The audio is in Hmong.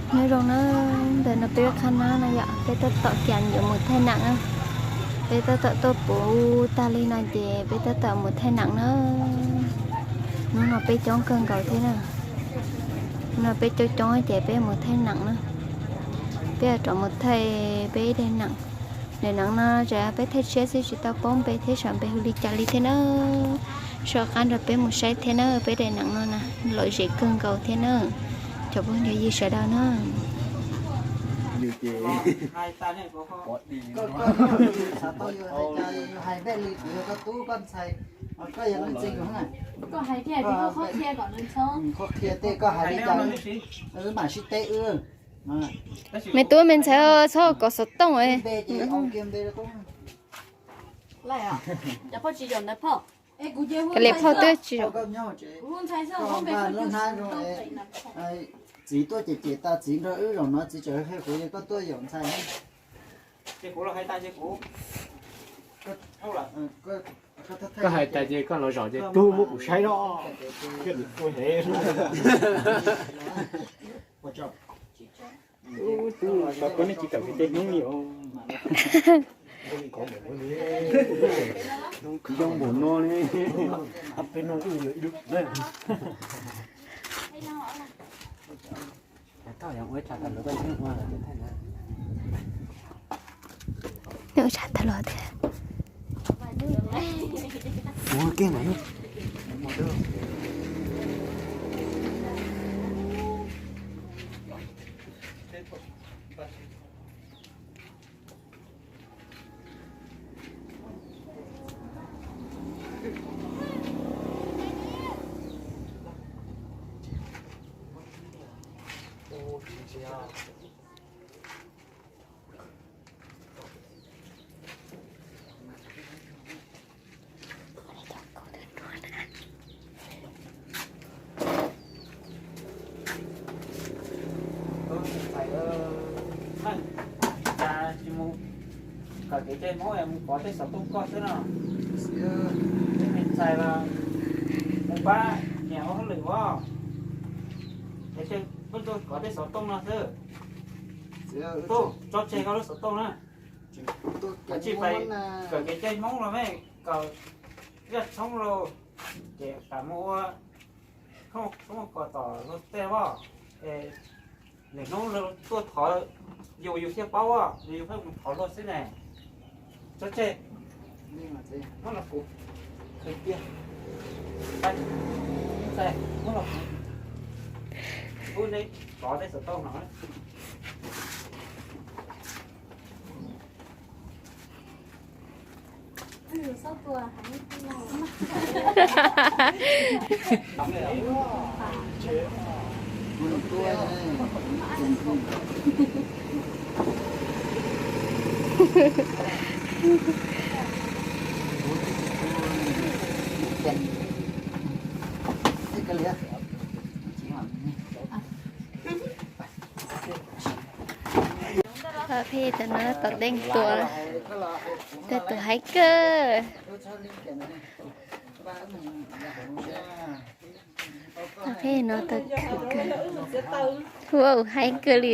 Nyob zoo na, ntawm no peb qhab nab no yom, peb tab tom kiag yuav mus thaij nam na. Peb tab tom tuaj puv tag li no ces peb tab tom mus thaij nam na. Hnub no peb coob kawg nkaus thiab na. Hnub no peb coob coob ces peb mus thaij nam na. Peb yuav rov mus thaij peb ib daim nam. Daim nam no ces peb thaij tshiab xwb tsis tau paub npe thiab xyov npe hu li cas li thiab na. Soj qab nrog peb mus saib thiab na, peb daim nam no na, lom zem kawg nkaus thiab na. Cov phooj ywg sawv daws na. Me tub me ntxhais txhob kov xov tooj. Kav liam phauj twb tsis zoo. Txiv tuaj ces ces tas txiv nrog wb zaum no txiv tseem qhia kuv tias koj tuaj yaum ntxhais. Koj hais tas ces koj los zaum ces tub muab kuv saib no. Tub, xyov koj nej tsis tawm kev cai Hmoob li os. Zoo npaum no ne. Nws ua tsa tag los thiab. Ua kiag mas. Tsis mus kawm kev cai Hmoob es mus kov tej xov tooj koj xwb no. Tej me ntxhais los mus pab niam ua hauj lwm ua, es pheej tuaj kov tej xov tooj no xwb. Tub, tso tseg koj lub xov tooj na. Tsis pais kawm kev cai Hmoob los me, kawm zaj tshoob los ces kam mus ua tshoob kom tom luag tej os. Es lwm hnub tuaj thov yus, yus thiaj paub os, yus pheej mus thov luag xwb ne. Tso tseg, muab los kuv, muab los kuv, kuv neb kov tej xov tooj no. Peb tus no tom teej tua, tej tus haib kawg. Peb no tau khwv kawg. Wow, haib kawg li.